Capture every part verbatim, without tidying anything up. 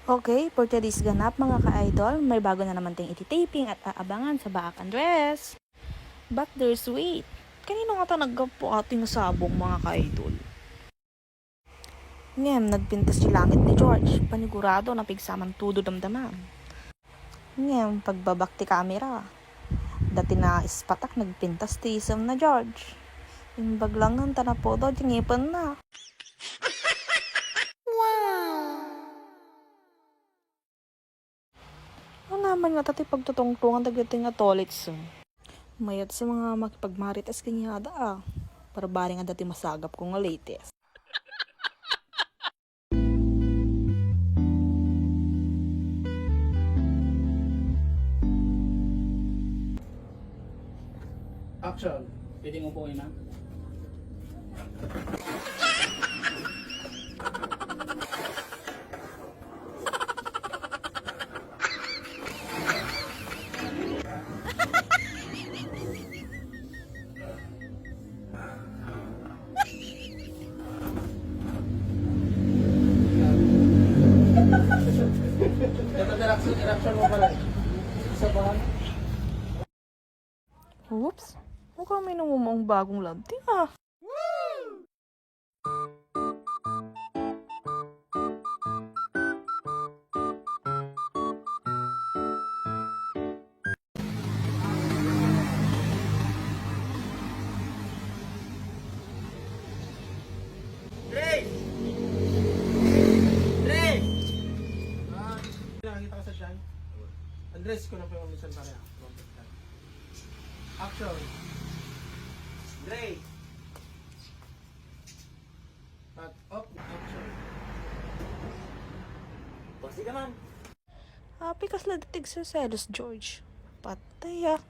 Okay, for today's ganap, mga ka-idol, may bago na naman tayong iti-taping at aabangan sa Baak Andres. But there's wait. Kanino nga ta naggapu atoy nga sabong, mga ka-idol? Ngem, nagpintas ti langit ni George. Panigurado, napigsa man todo damdama. Ngem, pagbabak ti kamera, dati na ispatak nagpintas ti isem na George. Imbag langen ta napudaw ti ngipenna. Wow! Ano naman nga ta ti pagtutungtungan dagiti nga tolits, eh? Mayat sa mga makipagmarites kaniada, ah. Parbaring adda ti masagap ko nga latest. Action. Pwede mo po, Ina? Ito, reaction, reaction mo pala. Isa pa. Oops, mukhang may namumuong bagong love team, ah. Dre! Dre! Ah, nakakita ka sa dyan? Andres ko na po yung minsan pare, ah. Action. Dre! Cut off, action. Bossy ka man. Api, kasla datig sa selos, George. Patay, ah.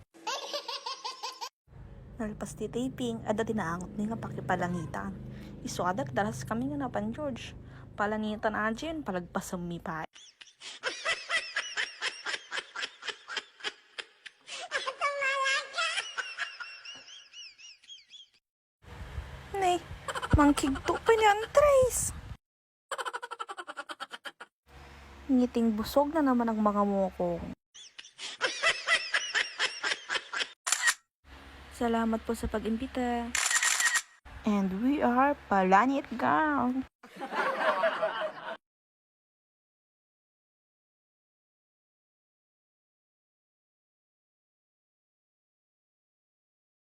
Nalpas ti taping, adda ti naangotmi nga pakipalangitan. Isu a nagdalas kami nga napan, George. Palangitan, Ajin, palagpasemmi pay. Ne, mangkigto pay ni Andres. Ngiting busog na naman ang mga mukong. Salamat po sa pag-imbita. And we are Palanit Gang.